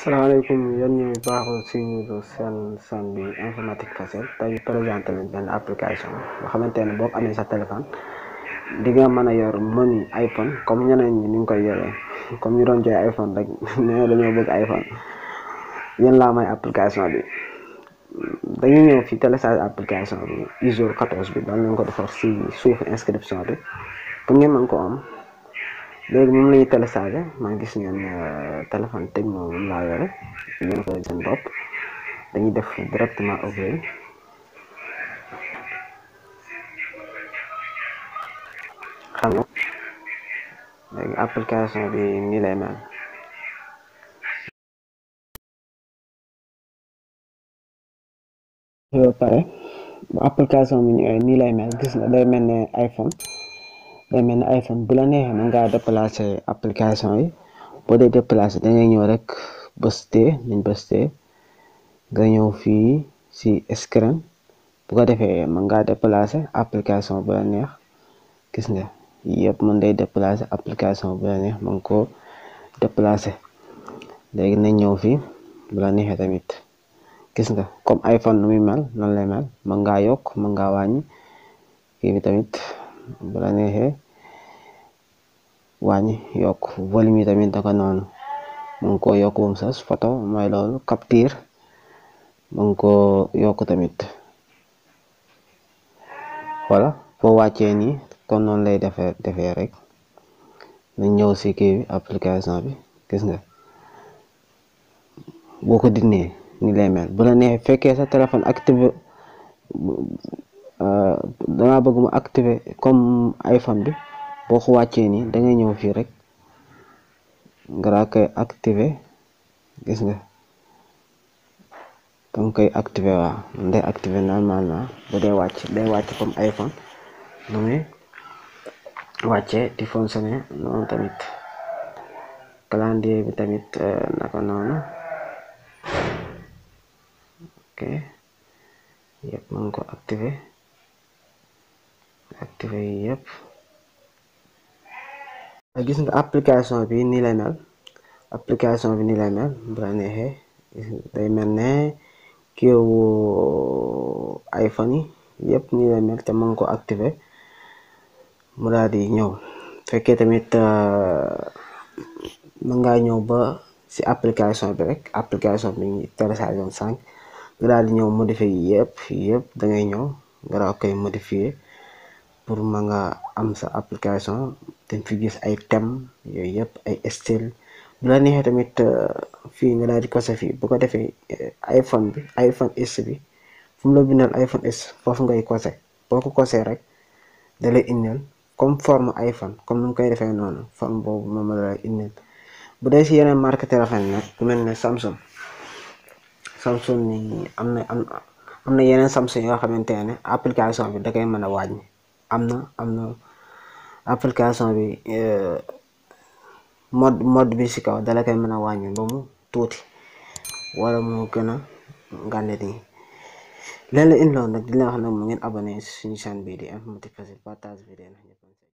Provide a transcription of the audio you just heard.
salaamaaleykum yéen ñi baaxul suivre seen bi informatique facile tey ñu présenté leen benn application boo xamante ne boo ko amee sa téléphone di nga mën a yor menu iPhone comme ñeneen ñi ni ñu koy yoree comme ñu doon joxe iPhone rek nee dañoo bëgg iPhone yéen laa may application bi dañuy ñëw fi télécharge application bi ISO 14 bi dañ leen ko defar si suuf inscription bi pour ngeen mën ko am. léegi moom la ñuy téléchargé maa gis ngeen téléphone Tecno moom laa yore ngeen ko seen bopp dañuy def directement ouvrir xam nga léegi application bi nii lay mel ba pare bu application bi ñëwee nii lay mel gis nga day mel ne iPhone bu la neexee mën ngaa déplacer application yi boo dee déplacer da ngay ñëw rek bëste nga ñëw fii si screen bu ko defee mën ngaa déplacer application bu la neex gis nga yëpp mën day déplacer application bu la neex mën koo déplacer léegi nañ ñëw fii bu la neexee tamit gis nga comme iPhone nu muy mel noonu lay mel mën ngaa yokk mën ngaa wàññi kii bi tamit bu la neexee wàññi yokk volume yi tamit daka noonu mën koo yokk bam sas photo mooy loolu capture mën koo yokk tamit voilà foo wàccee nii kon noonu lay defee rek nañ ñëw si kii bi application bi gis nga boo ko dindee ni lay mel bu la neexee fekkee sa téléphone activé danga bëgg mu activé comme iPhone bi boo ko wàccee nii da ngay ñëw fii rek nga daa koy activé gis nga danga koy activé waaw day activé normalement bu dee wàcc day wàcc comme iPhone nu muy wàccee di fonctionner noonu tamit calendrier bi tamit naka noonu ok yëpp mën nga ko activé yi yëpp gis nga application bi nii lay mel bu la neexee day mel ne kiiwu iPhone yi yëpp nii lay mel te mën ko activé mu daal di ñëw fekkee tamit mën ngaa ñëw ba si application bi rek application bi ñu téléchargé woon sànq nga daal di ñëw modifier yëpp da ngay ñëw nga daal koy modifier pour ma nga am sa application dañ fi gis ay thème yooyu yëpp ay style bu la neexee tamit fii nga daal di kose fii bu ko defee iPhone S bi fu mu la bindal iPhone S foofu ngay kose boo ko kosee rek da lay indil comme forme iPhone comme nu mu koy defee noonu forme boobu moom la lay indil bu dee si yeneen marque téléphone nag ku mel ne Samsung ni am na yeneen Samsung yoo xamante ne application bi da koy mën a wàññi am na application bi mode bi si kaw dala koy mën a wàññi ba mu tuuti wala mu gën a ngànde nii leen la indiloon nag di leen wax nag mu ngeen abonné suñu chaîne bii di informatique facile partage vidéo